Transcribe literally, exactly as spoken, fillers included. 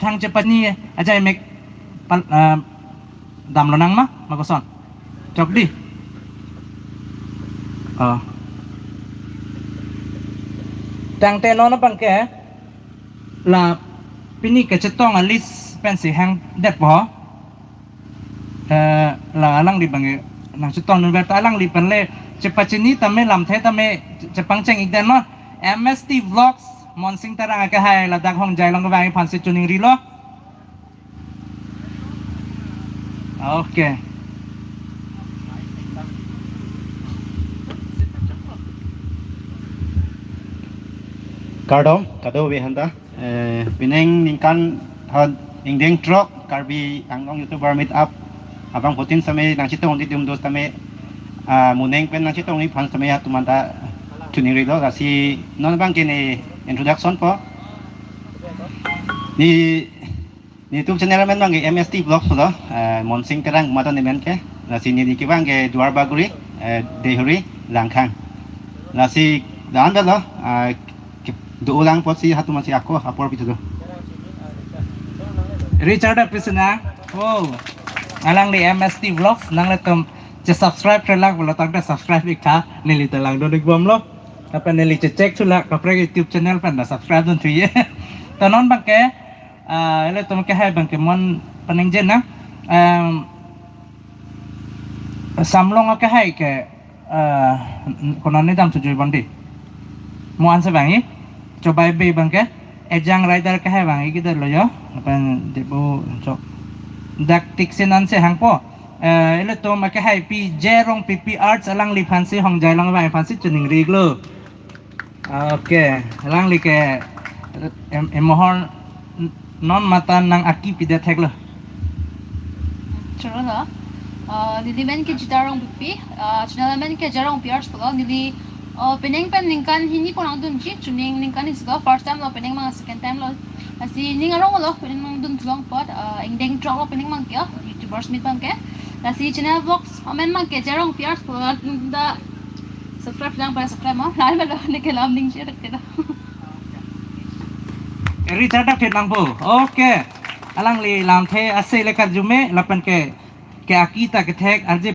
Thang chepachini ajai mek pal-, ah, damlo nang ma, ma koson. Chok di. Oh. Tangte non abangke la pini kachetong a-list pensi hangdetpo. Eh, la alangli abangke nangchetongdunver ta alangli pen le chepachini tame lamthe tame chepangcheng-ikdet non. M S T Vlogs, Monsing Terang akehai ladak hongjai long kevang aphansi choningrilo. Okay. Kardom, kadokave aphanta. Eh, pining ningkan ha ingdeng throk Karbi Anglong YouTuber Meet Up abangphutin sitame nangchetongdun atum do sitame, ah, moning pen nangchetongdun aphan sitame halatum aphanta choningrilo, lasi non abangke ne introduction po. Ne, ne YouTube channel amen abangke M S T Vlogs lo, eh, Monsing Terang mata ne amen ke. Lasi neli kevang ke Duar Bagori, eh, Deihori, Langkhang. Lasi dan lo, ah, ke-, do ulang apotsi halatum aphansi ako apor pithulo. Richard Apisina. Oh. Alangli M S T Vlogs, nanglitum che-subscribe-re lang pulo tangte subscribe-ik tha, neli ta langdun-ikbomlo. Lapen neli che-check thulo kaprek YouTube channel pen ta subscribe-dunthuye. Ta non abangke, ah, ilitum akehai abangke mo-an paningje nang. Em, Samlong akehai ke, eh, n-, konat ne damthu jui bandi. Mo ansi vangji, Chobai Bey abangke, Ejang Rider akehai vangji kedetlo jo, lapen debo chok. Dak thiksin ansi hangpo, eh, ilitum akehai Pi J Rongpipi Arts alangliphansi hongjai long vang aphansi choningrilo. Okay, alangli ke em-, emohor n-, non mata nang aki pidet theklo. Choro lo. Ah, neli men ke Jita Rongpipi, ah, channel men ke J Rongpi Arts pulo, neli, ah, pining pen ningkan hini ko nangdunji, choning ningkan isi lo, first time lo pining abang second time lo. Lasi ning arong lo, pining nangdun thulong apot, ah, ingdeng throk lo pining abangke, YouTubers Meet abangke. Lasi channel Vlogs amen abangke J Rongpi Arts pulo, da subscribe lang pada subscribe mo. Lai malo ne kelam ning share ke da. Richard David nangpo. Okay. Alangli lamthe ase le karjume lapen ke, ke aki ta kethek arje